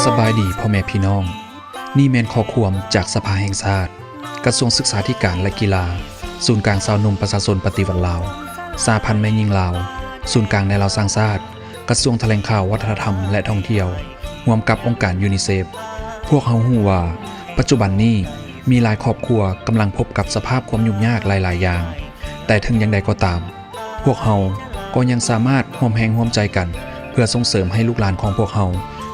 ສະບາຍດີພໍ່ແມ່ພີ່ນ້ອງ, ນີ້ແມ່ນຂໍ້ຄວາມຈາກສະພາແຫ່ງຊາດ, ກະຊວງສຶກສາທິການ ແລະ ກິລາ, ສູນກາງຊາວໜຸ່ມປະຊາຊົນປະຕິວັດລາວ, ສະຫະພັນແມ່ຍິງລາວ, ສູນກາງແນວລາວສ້າງຊາດ, ກະຊວງຖະແຫຼງຂ່າວ, ວັດທະນະທຳ ແລະ ທ່ອງທ່ຽວ, ຮ່ວມກັບອົງການຢູນິເຊຟ. ພວກເຮົາຮູ້ວ່າ ປັດຈຸບັນນີ້ມີຫຼາຍຄອບຄົວກຳລັງພົບກັບສະພາບຄວາມຫຍຸ້ງຍາກຫຼາຍໆຢ່າງ, ແຕ່ເຖິງຢ່າງໃດກໍຕາມ, ພວກເຮົາກໍຍັງສາມາດຮ່ວມແຮງຮ່ວມໃຈກັນ ເພື່ອສົ່ງເສີມໃຫ້ລູກຫຼານຂອງພວກເຮົາ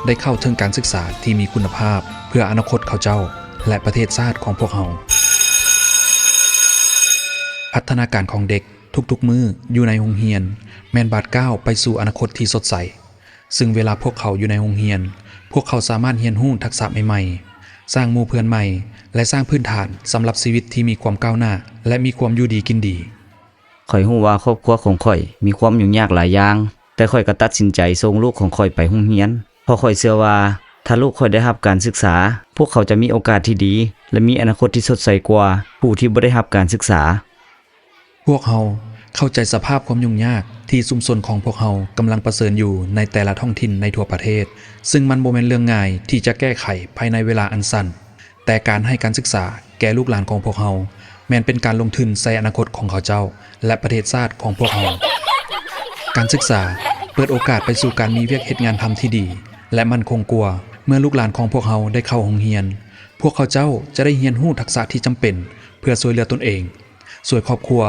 ໄດ້ເຂົ້າເຖິງການສຶກສາທີ່ມີຄຸນນະພາບ ເພື່ອອະນາຄົດເຂົາເຈົ້າ ແລະ ປະເທດຊາດຂອງພວກເຮົາ. ພັດທະນາການຂອງເດັກທຸກໆມື້ຢູ່ໃນໂຮງຮຽນ ແມ່ນບາດກ້າວໄປສູ່ອະນາຄົດທີ່ສົດໃສ. ຊຶ່ງເວລາພວກເຂົາຢູ່ໃນໂຮງຮຽນ, ພວກເຂົາສາມາດຮຽນຮູ້ທັກສະໃໝ່ໆ, ສ້າງໝູ່ເພື່ອນໃໝ່ ແລະ ສ້າງພື້ນຖານສຳລັບຊີວິດທີ່ມີຄວາມກ້າວໜ້າ ແລະ ມີຄວາມຢູ່ດີກິນດີ. ຂ້ອຍຮູ້ວ່າຄອບຄົວຂອງຂ້ອຍມີຄວາມຫຍຸ້ງຍາກຫຼາຍຢ່າງ, ແຕ່ຂ້ອຍກໍຕັດສິນໃຈສົ່ງລູກຂອງຂ້ອຍໄປໂຮງຮຽນ, ເພາະຂ້ອຍເຊື່ອວ່າຖ້າລູກຂ້ອຍໄດ້ຮັບການສຶກສາ, ພວກເຂົາຈະມີໂອກາດທີ່ດີ ແລະ ມີອະນາຄົດທີ່ສົດໃສກວ່າຜູ້ທີ່ບໍ່ໄດ້ຮັບການສຶກສາ. ພວກເຮົາເຂົ້າໃຈສະພາບຄວາມຫຍຸ້ງຍາກທີ່ຊຸມຊົນຂອງພວກເຮົາກຳລັງປະເຊີນຢູ່ໃນແຕ່ລະທ້ອງຖິ່ນໃນທົ່ວປະເທດ, ຊຶ່ງມັນບໍ່ແມ່ນເລື່ອງງ່າຍທີ່ຈະແກ້ໄຂພາຍໃນເວລາອັນສັ້ນ. ແຕ່ການໃຫ້ການສຶກສາແກ່ລູກຫຼານຂອງພວກເຮົາ ແມ່ນເປັນການລົງທຶນໃສ່ອະນາຄົດຂອງເຂົາເຈົ້າ ແລະ ປະເທດຊາດຂອງພວກເຮົາ. ການສຶກສາເປີດໂອກາດໄປສູ່ການມີວຽກເຮັດງານທຳທີ່ດີ ແລະ ໝັ້ນຄົງກວ່າ. ເມື່ອລູກຫຼານຂອງພວກເຮົາໄດ້ເຂົ້າໂຮງຮຽນ, ພວກເຂົາເຈົ້າຈະໄດ້ຮຽນຮູ້ທັກສະທີ່ຈຳເປັນເພື່ອຊ່ວຍເຫຼືອຕົນເອງ, ຊ່ວຍຄອບຄົວ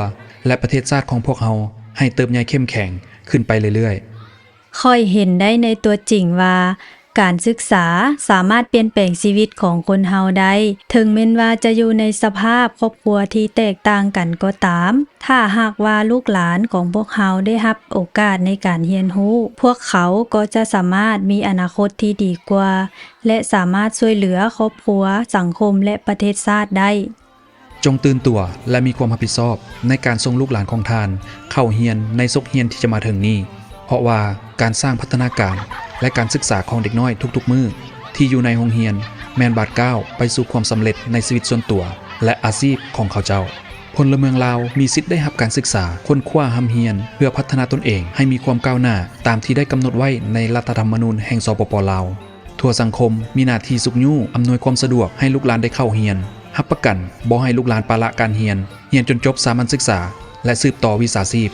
ແລະ ປະເທດຊາດຂອງພວກເຮົາໃຫ້ເຕີບໃຫຍ່ເຂັ້ມແຂງຂຶ້ນໄປເລື້ອຍໆ. ຂ້ອຍເຫັນໄດ້ໃນຕົວຈິງວ່າ ການສຶກສາສາມາດປ່ຽນແປງຊີວິດຂອງຄົນເຮົາໄດ້, ເຖິງແມ່ນວ່າຈະຢູ່ໃນສະພາບຄອບຄົວທີ່ແຕກຕ່າງກັນກໍຕາມ. ຖ້າຫາກວ່າລູກຫຼານຂອງພວກເຮົາໄດ້ຮັບໂອກາດໃນການຮຽນຮູ້, ພວກເຂົາກໍຈະສາມາດມີອະນາຄົດທີ່ດີກວ່າ ແລະ ສາມາດຊ່ວຍເຫຼືອຄອບຄົວ, ສັງຄົມ ແລະ ປະເທດຊາດໄດ້. ຈົ່ງຕື່ນຕົວ ແລະ ມີຄວາມຮັບຜິດຊອບໃນການສົ່ງລູກຫຼານຂອງທ່ານເຂົ້າຮຽນໃນສົກຮຽນທີ່ຈະມາເຖິງນີ້, ເພາະວ່າການສ້າງພັດທະນາການ ແລະ ການສຶກສາຂອງເດັກນ້ອຍທຸກໆມື້ທີ່ຢູ່ໃນໂຮງຮຽນ ແມ່ນບາດກ້າວໄປສູ່ຄວາມສຳເລັດໃນຊີວິດສ່ວນຕົວ ແລະ ອາຊີບຂອງເຂົາເຈົ້າ. ພົນລະເມືອງລາວມີສິດໄດ້ຮັບການສຶກສາ, ຄົ້ນຄວ້າ, ຮ່ຳຮຽນ ເພື່ອພັດທະນາຕົນເອງໃຫ້ມີຄວາມກ້າວໜ້າຕາມທີ່ໄດ້ກຳນົດໄວ້ໃນລັດຖະທຳມະນູນແຫ່ງ ສປປ ລາວ. ທົ່ວສັງຄົມມີໜ້າທີ່ຊຸກຍູ້ອຳນວຍຄວາມສະດວກໃຫ້ລູກຫຼານໄດ້ເຂົ້າຮຽນ, ຮັບປະກັນບໍ່ໃຫ້ລູກຫຼານປະລະການຮຽນ, ຮຽນຈົນຈົບສາມັນສຶກສາ ແລະ ສືບຕໍ່ວິຊາຊີບ.